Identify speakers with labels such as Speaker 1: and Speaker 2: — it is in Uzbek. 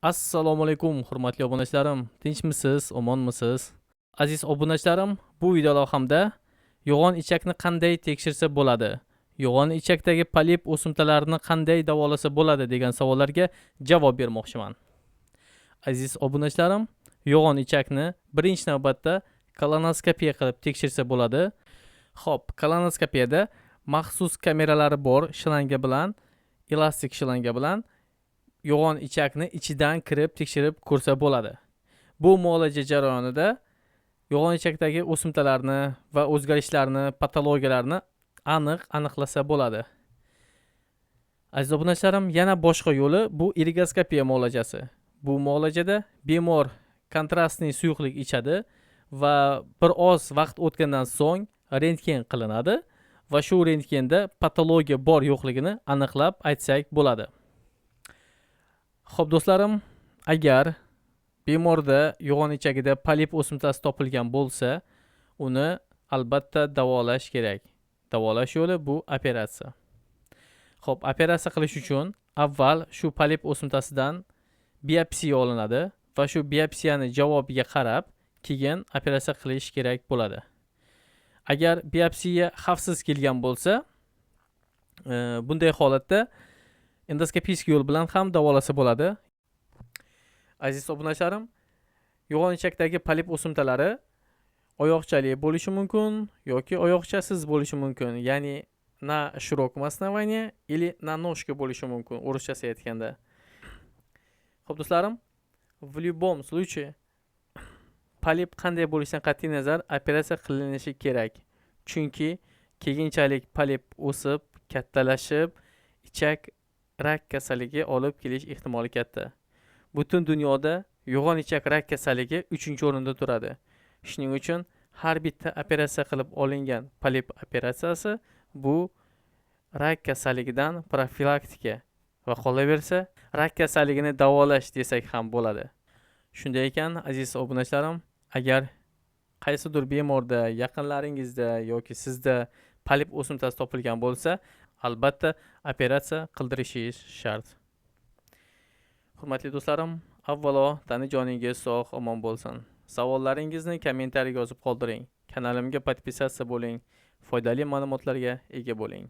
Speaker 1: Assalomu alaykum, hurmatli obunachilarim. Tinchmisiz, omonmisiz? Aziz obunachilarim, bu video lavhamda yo'g'on ichakni qanday tekshirsa bo'ladi? Yo'g'on ichakdagi polip o'simtalarini qanday davolasa bo'ladi degan savollarga javob bermoqchiman. Aziz obunachilarim, yo'g'on ichakni birinchi navbatda kolonoskopiya qilib tekshirsa bo'ladi. Xo'p, kolonoskopiyada maxsus kameralari bor shlanga bilan, elastik shlanga bilan yo'g'on ichakni ichidan kirib tekshirib ko'rsa bo'ladi. Bu muolaja jarayonida yo'g'on ichakdagi o'simtalarni va o'zgarishlarni, patologiyalarni aniq aniqlasa bo'ladi. Aziz obunachilarim, yana boshqa yo'li bu irrigoskopiya muolajasi. Bu muolajada bemor kontrastli suyuqlik ichadi va bir oz vaqt o'tgandan so'ng rentgen qilinadi va shu rentgenda patologiya bor yo'qligini aniqlab aytsak bo'ladi. Xo'p, do'stlarim, agar bemorda yo'g'on ichagida polip o'simtasi topilgan bo'lsa, uni albatta davolash kerak. Davolash yo'li bu operatsiya. Xo'p, operatsiya qilish uchun avval shu polip o'simtasidan biopsiya olinadi va shu biopsiyani javobiga qarab keyin operatsiya qilish kerak bo'ladi. Agar biopsiya xavfsiz kelgan bo'lsa, bunday holatda endoskopik yo'l bilan ham davolasa bo'ladi. Aziz obunachilarim, yo'g'on ichakdagi polip o'simtalari oyoqchali bo'lishi mumkin yoki oyoqchasiz bo'lishi mumkin, ya'ni на широком основании или на ножке bo'lishi mumkin, o'rischasi aytganda. Xo'p, do'stlarim, в любом случае polip qanday bo'lishidan qat'iy nazar operatsiya qilinishi kerak. Chunki keyinchalik polip o'sib, kattalashib, ichak rak kasalligi olib kelish ehtimoli katta. Butun dunyoda yo'g'on ichak rak kasalligi 3-o'rinda turadi. Shuning uchun har bitta operatsiya qilib olingan polip operatsiyasi bu rak kasalligidan profilaktika va qolaversa rak kasalligini davolash desak ham bo'ladi. Shunday ekan, aziz obunachilarim, agar qaysidir bemorda, yaqinlaringizda yoki sizda polip o'simtasi topilgan bo'lsa, albatta operatsiya qildirishingiz shart. Hurmatli do'stlarim, avvalo tani joningiz sog' omon bo'lsin. Savollaringizni kommentariyaga yozib qoldiring. Kanalimga подписаться bo'ling. Foydali ma'lumotlarga ega bo'ling.